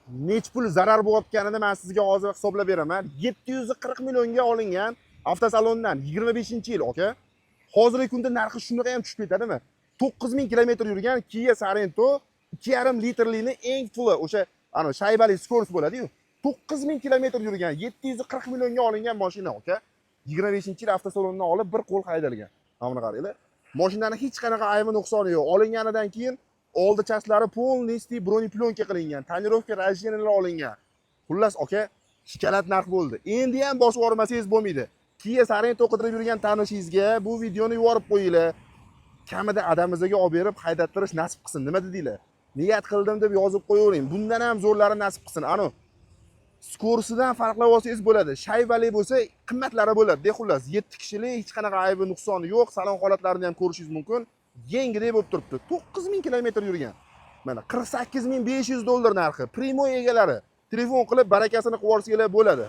Nech pul zarar bo'layotganini men sizga hozir hisoblab beraman. 740 millionga olingan avtosalondan, 25-yil, aka. Hozirgi kunda narxi shunaqa ham tushib ketadimi? 9000 kilometr yurgan Kia Sorento 2,5 litrlini eng puli o'sha ana shaybali скорость bo'ladi-yu. 9000 kilometr yurgan, 740 millionga olingan mashina, aka. 25-yil avtosalondan olib, bir qo'l haydalgan. Mana buni qaranglar. Mashinani hech qanaqa aybi, nuqsoni yo'q. Olinganidan keyin oldi часть lari полностью бронеплёнка qilingan, тонировка рождения lar olingan. Xullas, aka, shikalat narx bo'ldi. Endi ham bosib yubormasangiz bo'lmaydi. Kia Sorento qidirib yurgan tanishingizga bu videoni yuborib qo'yinglar. Kamida adamizga olib berib haydattirish nasib qilsin. Nima dedinglar? Niyat qildim deb yozib qo'yavering. Bundan ham zo'rlari nasib qilsin. Anu скорость idan farqlab olsangiz bo'ladi. Shaybali bo'lsa, qimmatlari bo'ladi. De xullas, 7 kishilik, hech qanaqa aybi, nuqsoni yo'q. Salon holatlarini ham ko'rishingiz mumkin. Yengidek bo'lib turibdi. 9000 kilometr yurgan. Mana 48 500 dollar narxi. Прямой egalari. Telefon qilib barakasini qilib yuborsanglar bo'ladi.